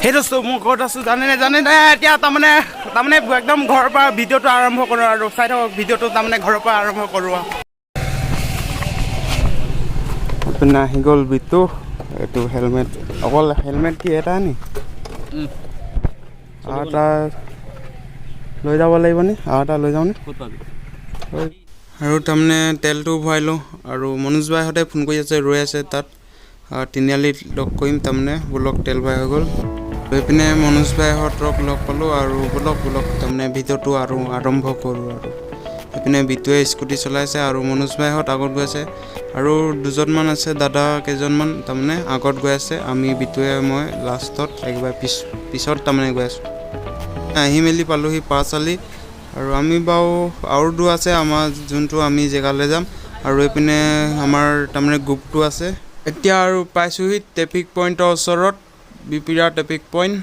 সেই দোস্ত, মই ক'ত আছোঁ জানেনে? জানেনে? এতিয়া তাৰমানে একদম ঘৰৰ পৰা ভিডিঅ'টো আৰম্ভ কৰোঁ আৰু চাই থাকক ভিডিঅ'টো, তাৰমানে ঘৰৰ পৰা আৰম্ভ কৰোঁ। এইপিনে আহি গ'ল বিটু। এইটো হেলমেট, অকল হেলমেট কি এটা নি? আৰু এটা লৈ যাব লাগিব নি? আৰু এটা লৈ যাওঁ নি? আৰু তাৰমানে তেলটো ভৰাই লওঁ। আৰু মনোজ ভাইহঁতে ফোন কৰি আছে, ৰৈ আছে তাত তিনিআলিত, লগ কৰিম। তাৰমানে ব'লক, তেল ভৰাই হৈ গ'ল। লৈ পিনে মনোজ ভাইহঁতক লগ পালোঁ আৰু ব'লক ব'লক, তাৰমানে ভিডিঅ'টো আৰু আৰম্ভ কৰোঁ। আৰু সেইপিনে বিটুৱে স্কুটি চলাইছে আৰু মনোজ ভাইহঁত আগত গৈ আছে আৰু দুজনমান আছে, দাদা কেইজনমান তাৰমানে আগত গৈ আছে। আমি বিটুৱে মই লাষ্টত একেবাৰে পিছত তাৰমানে গৈ আছোঁ। আহি মেলি পালোহি পাঁচআলি। আৰু আমি বাৰু আৰু দূৰ আছে আমাৰ যোনটো আমি জেগালৈ যাম। আৰু এইপিনে আমাৰ তাৰমানে গ্ৰুপটো আছে। এতিয়া আৰু পাইছোঁহি ট্ৰেফিক পইণ্টৰ ওচৰত, বিপিৰা ট্ৰেফিক পইণ্ট।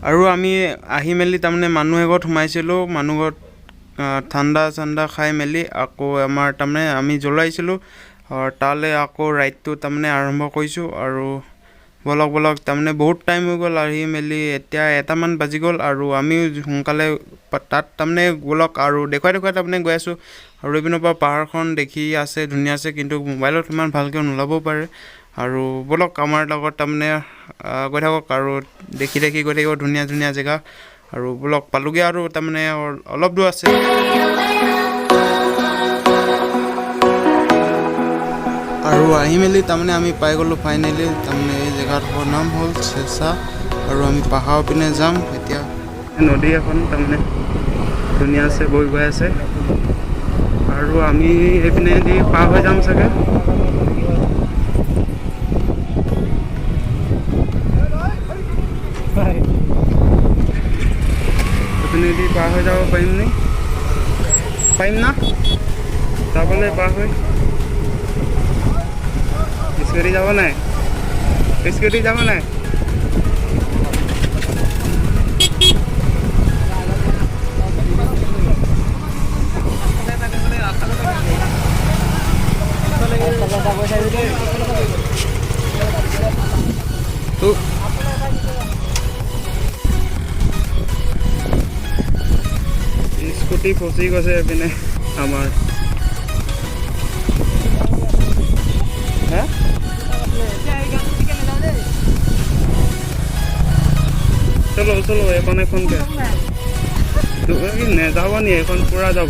আৰু আমি আহি মেলি তাৰমানে মানুহ এঘৰত সোমাইছিলোঁ। মানুহ ঘৰত ঠাণ্ডা চাণ্ডা খাই মেলি আকৌ আমাৰ তাৰমানে আমি জ্বলাইছিলোঁ তালৈ আকৌ ৰাইডটো তাৰমানে আৰম্ভ কৰিছোঁ। আৰু ব'লক ব'লক, তাৰমানে বহুত টাইম হৈ গ'ল আহি মেলি, এতিয়া 1টামান বাজি গ'ল। আৰু আমিও সোনকালে তাত তাৰমানে ব'লক আৰু দেখুৱাই দেখুৱাই তাৰমানে গৈ আছোঁ। আৰু এইপিনৰ পৰা পাহাৰখন দেখি আছে, ধুনীয়া আছে, কিন্তু মোবাইলত ইমান ভালকৈ নোলাবও পাৰে। আৰু ব'লক, আমাৰ লগত তাৰমানে গৈ থাকক আৰু দেখি দেখি গৈ থাকিব ধুনীয়া ধুনীয়া জেগা। আৰু ব'লক, পালোগৈ আৰু তাৰমানে অলপ দূৰ আছে। আৰু আহি মেলি তাৰমানে আমি পাই গ'লোঁ ফাইনেলি। তাৰমানে এই জেগাডোখৰ নাম হ'ল চেঁচা আৰু আমি পাহাৰৰ পিনে যাম এতিয়া। নদী এখন তাৰমানে ধুনীয়া আছে, বৈ গৈ আছে। আৰু আমি এইপিনেদি পাৰ হৈ যাম চাগে। এইপিনেদি পাৰ হৈ যাব পাৰিম নি? পাৰিম না যাবলৈ পাৰ হৈ? স্কুটি যাব নাই? স্কুটি যাব নাই? তো স্কুটি ফচি গৈছে এইপিনে আমাৰ। হে, চলো চলো, এখন এখনকে নেযাব নি? এখন পুৰা যাব।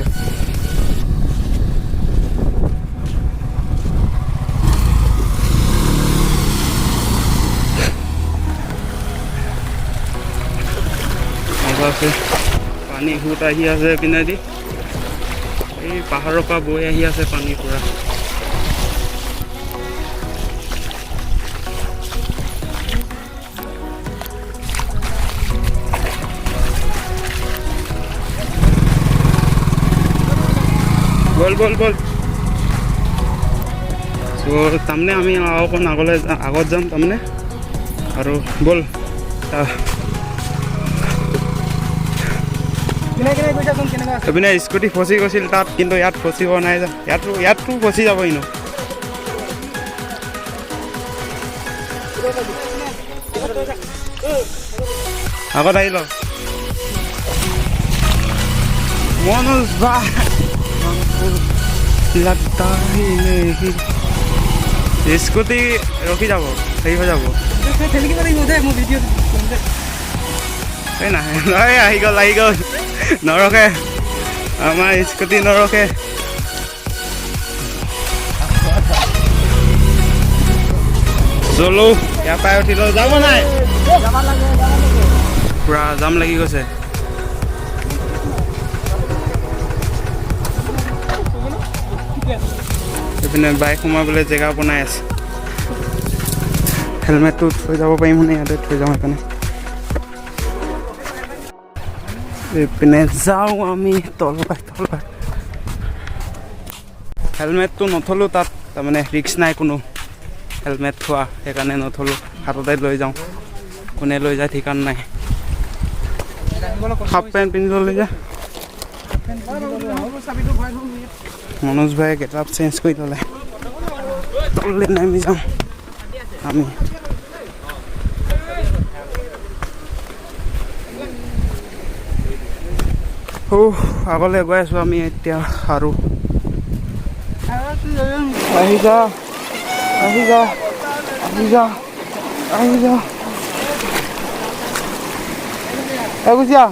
মজা আছে। পানী সোঁত আহি আছে এইপিনেদি, এই পাহাৰৰ পৰা বৈ আহি আছে পানী পুৰা। ব'ল ব'ল ব'ল। চ' তাৰমানে আমি আৰু অকণ আগলৈ আগত যাম তাৰমানে। আৰু ব'ল। এইপিনে স্কুটি ফচি গৈছিল তাত, কিন্তু ইয়াত ফচিব নাই। ইয়াতো ফচি যাব ইনো। আগত আহি ল মনোজ ভাই। लगता ही नहीं, স্কুটি ৰখি যাব, হেৰি হৈ যাব। এই নাহে নহয়, আহি গ'ল, আহি গ'ল। নৰখে, আমাৰ স্কুটি নৰখে। চলো, ইয়াৰ পৰাই উঠি লওঁ। যাব নাই, পুৰা জাম লাগি গৈছে। এইপিনে বাইক সোমাবলৈ জেগা বনাই আছে। হেলমেটটো থৈ যাব পাৰিম মানে ইয়াতে থৈ যাওঁ সেইকাৰণে। এইপিনে যাওঁ আমি তলপাই তলপাই। হেলমেটটো নথলোঁ তাত, তাৰমানে ৰিস্ক নাই কোনো হেলমেট থোৱা, সেইকাৰণে নথলোঁ, হাততে লৈ যাওঁ, কোনে লৈ যায় ঠিকান নাই। হাফ পেণ্ট পিন্ধি ল'লে যে মনোজ ভাই গেট আপ চেঞ্জ কৰি ল'লে। তললৈ নামি যাওঁ আমি। আগলৈ গৈ আছোঁ আমি এতিয়া আৰু। আহি যা, আহি যা, আহি যা, আহি যা। এই গুচি আহ।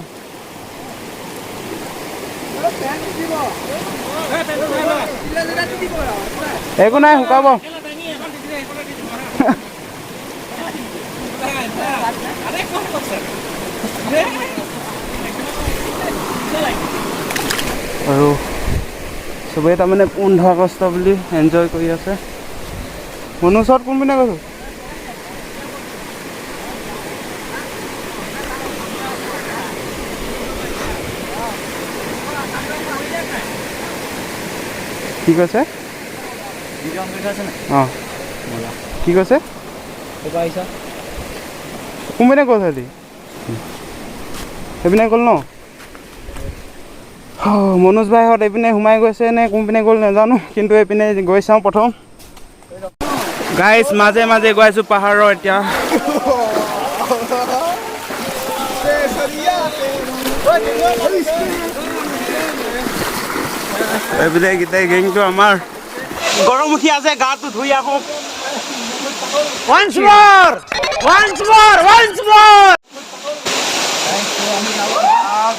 একো নাই, শুকাব। আৰু চবেই তাৰমানে 15 আগষ্ট বুলি এনজয় কৰি আছে। মনোজত কোনপিনে গৈছো? কি কৈছে? অঁ, কি কৈছে? কোনপিনে গ'ল সিহঁতি? সেইপিনে গ'ল ন? মনোজ ভাইহঁত এইপিনে সোমাই গৈছে নে কোনপিনে গ'ল নাজানো, কিন্তু এইপিনে গৈ চাওঁ প্ৰথম। গাইজ মাজে মাজে গৈ আছোঁ পাহাৰৰ এতিয়া। এইপিনে গোটেই গেংটো আমাৰ গৰম উঠি আছে, গাটো ধুই আহোঁ। Once more! Once more! Once more!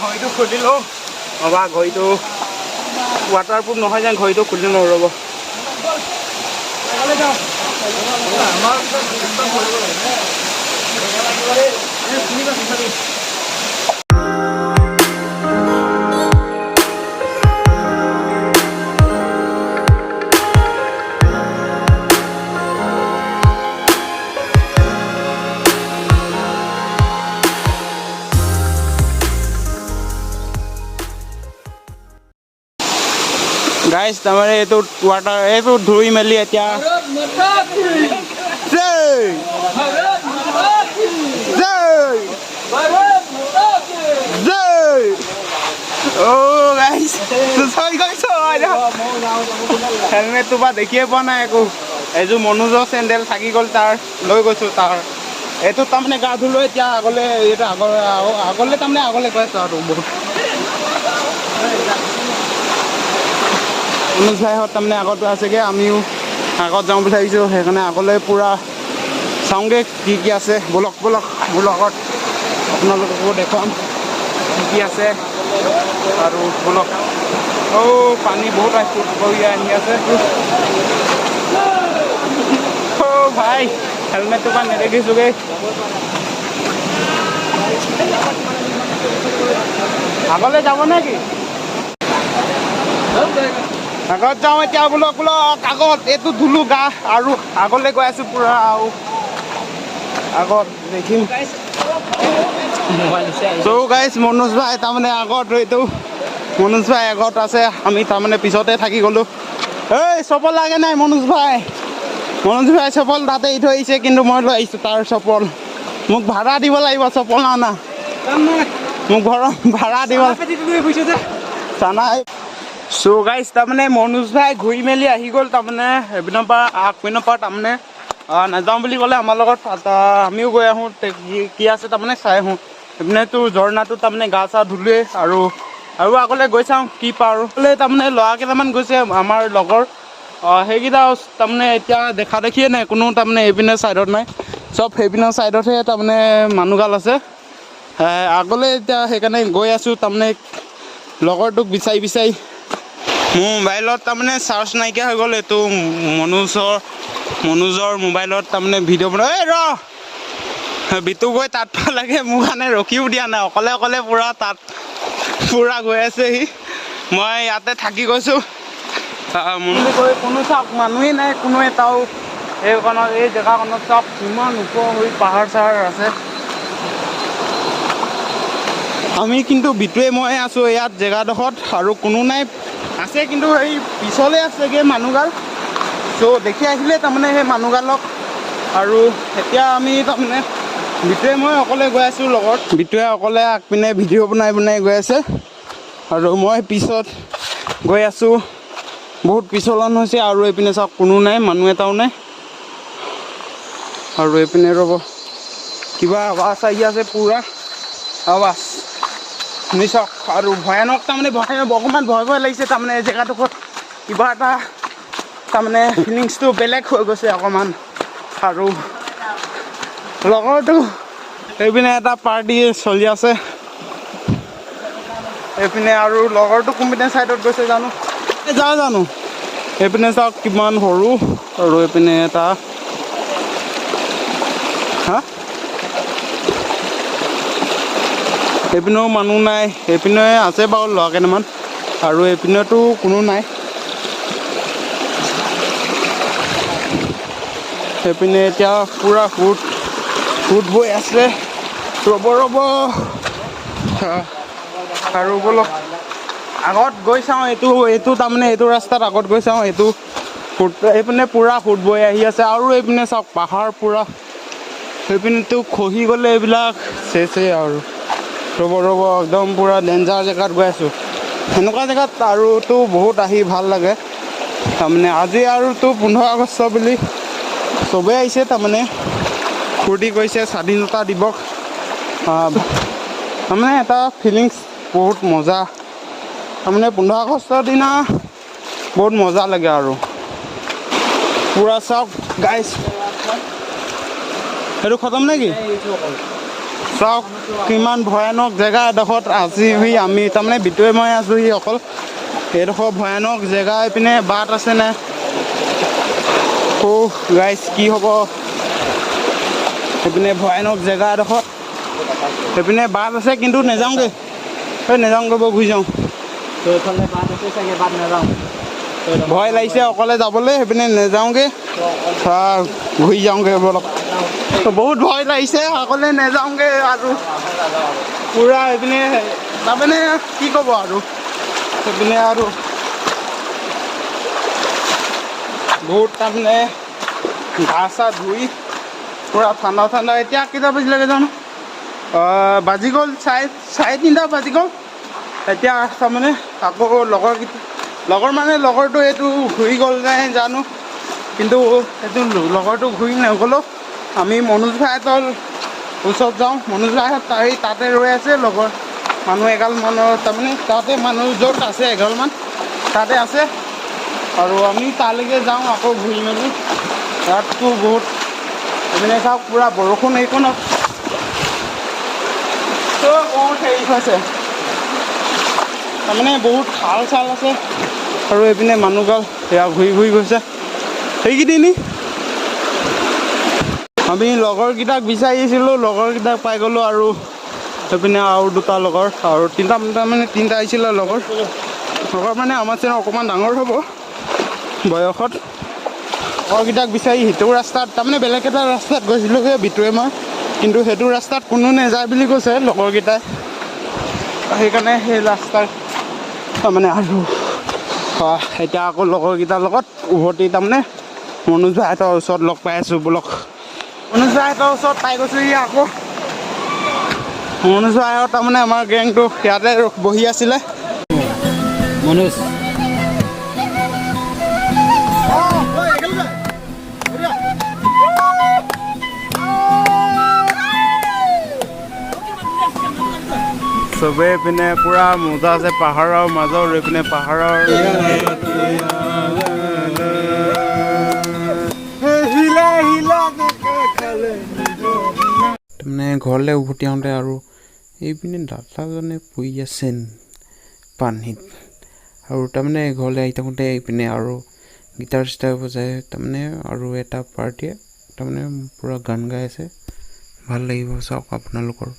ঘড়ীটো খুলি লওঁ। ৰ'বা, ঘড়ীটো ৱাটাৰপ্ৰুফ নহয় যেন, ঘড়ীটো খুলি লওঁ ৰ'ব। গাইজ তাৰমানে এইটো ৱাটাৰ, এইটো ধুই মেলি এতিয়া জয় জয় জয়। অ' গাইজ হেলমেটটো পৰা দেখিয়ে পোৱা নাই একো। এইযোৰ মনোজৰ চেণ্ডেল থাকি গ'ল, তাৰ লৈ গৈছোঁ তাৰ। এইটো তাৰমানে গা ধুলো এতিয়া আগলৈ, এইটো আগলৈ তাৰমানে আগলৈ গৈ আছোঁ আৰু বহুত। মনোজ ভাইহঁত তাৰমানে আগত আছেগৈ, আমিও আগত যাওঁ বুলি ভাবিছোঁ, সেইকাৰণে আগলৈ পূৰা চাওঁগৈ কি কি আছে। ব'লক ব'লক, মোৰ লগত আপোনালোককো দেখুৱাম কি কি আছে আৰু ব'লক। অ' পানী বহুত আহি আছে। অ' ভাই হেলমেটটো পৰা নেদেখিছোগৈ। আগলৈ যাব নে কি? আগত যাওঁ এতিয়া, বোলক বোলক আগত। এইটো ধুলো গা আৰু আগলৈ গৈ আছোঁ পূৰা, আৰু আগত দেখিম। চ' গাইজ মনোজ ভাই তাৰমানে আগত, এইটো মনোজ ভাই আগত আছে, আমি তাৰমানে পিছতে থাকি গ'লোঁ। এই চপল লাগে নাই মনোজ ভাই? মনোজ ভাই চপল তাতে এৰি থৈ আহিছে, কিন্তু মই লৈ আহিছোঁ তাৰ চপল। মোক ভাড়া দিব লাগিব চপল নানা, মোক ঘৰৰ ভাড়া দিব চানা। চ' গাইজ তাৰমানে মনোজ ভাই ঘূৰি মেলি আহি গ'ল, তাৰমানে সেইপিনৰ পৰা আগপিনৰ পৰা তাৰমানে নাযাওঁ বুলি ক'লে আমাৰ লগত, আমিও গৈ আহোঁ কি আছে তাৰমানে চাই আহোঁ। সেইপিনেতো ঝৰ্ণাটো তাৰমানে গা চা ধুলোৱেই, আৰু আৰু আগলৈ গৈ চাওঁ কি পাৰোঁ। তাৰমানে ল'ৰা কেইটামান গৈছে আমাৰ লগৰ, সেইকেইটা তাৰমানে এতিয়া দেখা দেখিয়ে নাই কোনো, তাৰমানে এইপিনে ছাইডত নাই, চব সেইপিনৰ ছাইডতহে তাৰমানে মানুহগাল আছে। আগলৈ এতিয়া সেইকাৰণে গৈ আছোঁ তাৰমানে লগৰটোক বিচাৰি বিচাৰি। মোৰ মোবাইলত তাৰমানে চাৰ্জ নাইকিয়া হৈ গ'ল, এইটো মনোজৰ মোবাইলত তাৰমানে ভিডিঅ' বনাই। এই ৰ বিতু গৈ তাত পালেগৈ, মোৰ কাৰণে ৰখিও দিয়া নাই, অকলে অকলে পূৰা তাত পূৰা গৈ আছে সি, মই ইয়াতে থাকি গৈছোঁ। গৈ কোনো চাওক মানুহেই নাই, কোনো এটাও এইকণত, এই জেগাখনত চাওক কিমান ওখ হৈ পাহাৰ চাহাৰ আছে। আমি কিন্তু বিটুৱে মই আছোঁ ইয়াত জেগাডোখৰত আৰু কোনো নাই। আছে কিন্তু এই পিছলৈ আছেগৈ মানুহগাল। চ' দেখি আহিলে তাৰমানে সেই মানুহগালক। আৰু এতিয়া আমি তাৰমানে বিটুৱে মই অকলে গৈ আছোঁ লগত। বিটুৱে অকলে আগপিনে ভিডিঅ' বনাই বনাই গৈ আছে আৰু মই পিছত গৈ আছোঁ। বহুত পিছলন হৈছে আৰু এইপিনে চাওক কোনো নাই, মানুহ এটাও নাই। আৰু এইপিনে ৰ'ব, কিবা আৱাজ আহি আছে, পূৰা আৱাজ শুনি চাওক। আৰু ভয়ানক, তাৰমানে ভয়, অকণমান ভয় ভয় লাগিছে। তাৰমানে এই জেগাডোখৰত কিবা এটা তাৰমানে ফিলিংছটো বেলেগ হৈ গৈছে অকণমান। আৰু লগৰটো এইপিনে এটা পাৰ্টি চলি আছে এইপিনে। আৰু লগৰটো কোনপিনে ছাইডত গৈছে জানো, এই যাওঁ জানো। এইপিনে চাওক কিমান সৰু। আৰু এইপিনে এটা হা, এইপিনেও মানুহ নাই। এইপিনে আছে বাৰু ল'ৰা কেইটামান আৰু এইপিনেতো কোনো নাই। সেইপিনে এতিয়া পূৰা সোঁত সোঁত বৈ আছে। ৰ'ব ৰ'ব, আৰু ব'লক আগত গৈ চাওঁ। এইটো এইটো তাৰমানে এইটো ৰাস্তাত আগত গৈ চাওঁ। এইটো সোঁত এইপিনে পূৰা সোঁত বৈ আহি আছে। আৰু এইপিনে চাওক পাহাৰ পূৰা, সেইপিনেতো খহি গ'লে এইবিলাক চেচেই আৰু। ৰ'ব ৰ'ব, একদম পূৰা ডেঞ্জাৰ জেগাত গৈ আছোঁ। সেনেকুৱা জেগাত আৰুতো বহুত আহি ভাল লাগে। তাৰমানে আজি আৰুতো 15 আগষ্ট বুলি চবেই আহিছে, তাৰমানে ফূৰ্তি কৰিছে স্বাধীনতা দিৱস। তাৰমানে এটা ফিলিংছ বহুত মজা। তাৰমানে 15 আগষ্টৰ দিনা বহুত মজা লাগে। আৰু পূৰা চাওক গাইছ, সেইটো খতম নেকি? চাওক কিমান ভয়ানক জেগা এডোখৰত আজিহি আমি, তাৰমানে বিটুৱে মই আছোহি অকল। এইডোখৰ ভয়ানক জেগা, এইপিনে বাট আছে নে? অ' গাইছ, কি হ'ব? সেইপিনে ভয়ানক জেগা এডোখৰত, সেইপিনে বাট আছে কিন্তু নেযাওঁগৈ। এই নেযাওঁগৈ, বৌ ঘূৰি যাওঁ। এইফালে বাট আছে চাগে, বাট নাযাওঁ। ভয় লাগিছে অকলে যাবলৈ, সেইপিনে নেযাওঁগৈ, ঘূৰি যাওঁগৈ ব'লক। বহুত ভয় লাগিছে, অকলে নেযাওঁগৈ। আৰু পূৰা এইপিনে তাৰমানে কি ক'ব আৰু, সেইপিনে আৰু বহুত তাৰমানে গা চা ধুই পূৰা ঠাণ্ডা ঠাণ্ডা। এতিয়া কেইটা বাজিলেগৈ জানো? বাজি গ'ল 3:30 বাজি গ'ল। এতিয়া তাৰমানে আকৌ লগৰকেইটা, লগৰ মানে লগৰটো এইটো ঘূৰি গ'ল নাই জানো, কিন্তু এইটো লগৰটো ঘূৰি নগ'লেও আমি মনোজ ভাইহঁতৰ ওচৰত যাওঁ। মনোজ ভাইহঁত এই তাতে ৰৈ আছে। লগৰ মানুহ এগাল মানৰ, তাৰমানে তাতে মানুহ য'ত আছে এগালমান তাতে আছে। আৰু আমি তালৈকে যাওঁ আকৌ ঘূৰি মেলি। ইয়াততো বহুত, এইপিনে চাওক পূৰা বৰষুণ এইকণত তো বহুত হেৰি হৈছে, তাৰমানে বহুত খাল চাল আছে। আৰু এইপিনে মানুহগাল সেয়া ঘূৰি ঘূৰি গৈছে সেইকেইদিন। আমি লগৰকেইটাক বিচাৰিছিলোঁ, লগৰকেইটাক পাই গ'লোঁ। আৰু সেইপিনে আৰু দুটা লগৰ আৰু তিনিটা, তাৰমানে তিনিটা আহিছিলে লগৰ। লগৰ মানে আমাৰ চেনে অকণমান ডাঙৰ হ'ব বয়সত। লগৰকেইটাক বিচাৰি সিটো ৰাস্তাত, তাৰমানে বেলেগ এটা ৰাস্তাত গৈছিলোঁগৈ বিটুৱে মই, কিন্তু সেইটো ৰাস্তাত কোনো নাযায় বুলি কৈছে লগৰকেইটাই। সেইকাৰণে সেই ৰাস্তাত তাৰমানে আৰু এতিয়া আকৌ লগৰকেইটাৰ লগত উভতি তাৰমানে মনোজ ভাইহঁতৰ ওচৰত লগ পাই আছোঁ। ব'লক, মনোজ ভাইহঁতৰ ওচৰত পাই গৈছোঁহি আকৌ। মনোজ ভাইহঁত তাৰমানে আমাৰ গেংটো ইয়াতে বহি আছিলে। মনোজ। চবেই এইপিনে পূৰা মজা আছে পাহাৰৰ মাজত, এইপিনে পাহাৰৰ তাৰমানে ঘৰলৈ উভতি আহোঁতে আৰু এইপিনে দাদাজনে পৰি আছে পানীত। আৰু তাৰমানে ঘৰলৈ আহি থাকোঁতে এইপিনে আৰু গীটাৰ চিটাৰ বজাই, তাৰমানে আৰু এটা পাৰ্টীয়ে তাৰমানে পূৰা গান গাই আছে। ভাল লাগিব চাওক আপোনালোকৰ।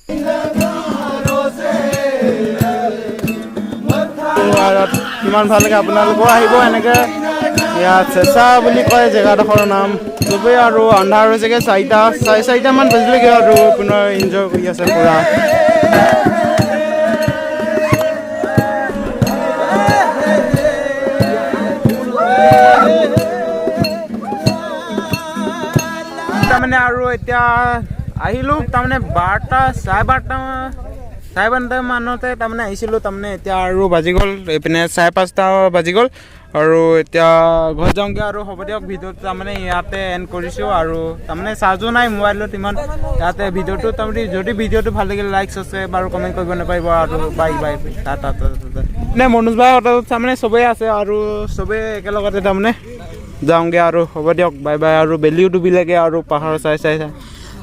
কিমান ভাল লাগে, আপোনালোকেও আহিব এনেকৈ। ইয়াত চেঁচা বুলি কয় জেগাডোখৰৰ নাম। চবেই আৰু আন্ধাৰ হৈছেগৈ, 4টা 4:30মান বাজিলেগৈ আৰু পুনৰ এনজয় কৰি আছে পূৰা। আৰু এতিয়া আহিলোঁ, তাৰমানে 12টা 12:30 12:30 মানতে তাৰমানে আহিছিলোঁ। তাৰমানে এতিয়া আৰু বাজি গ'ল এইপিনে 5:30 বাজি গ'ল আৰু এতিয়া ঘৰত যাওঁগৈ। আৰু হ'ব দিয়ক, ভিডিঅ'টো তাৰমানে ইয়াতে এণ্ড কৰিছোঁ। আৰু তাৰমানে চাৰ্জো নাই মোবাইলত ইমান। ইয়াতে ভিডিঅ'টো তাৰমানে যদি ভিডিঅ'টো ভাল লাগিলে লাইক, ছাবস্ক্ৰাইব আৰু কমেণ্ট কৰিব নাপাহৰিব। আৰু বাই বাই, টাটা টাটা। নে মনোজ ভাই তাৰমানে চবেই আছে আৰু চবেই একেলগতে তাৰমানে যাওঁগৈ। আৰু হ'ব দিয়ক, বাই বাই। আৰু বেলিও ডুবিলেগৈ আৰু পাহাৰ চাই চাই চাই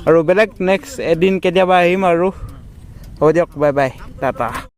আৰু বেলেগ নেক্সট এদিন কেতিয়াবা আহিম। আৰু হ'ব দিয়ক, বাই বাই, টাটা।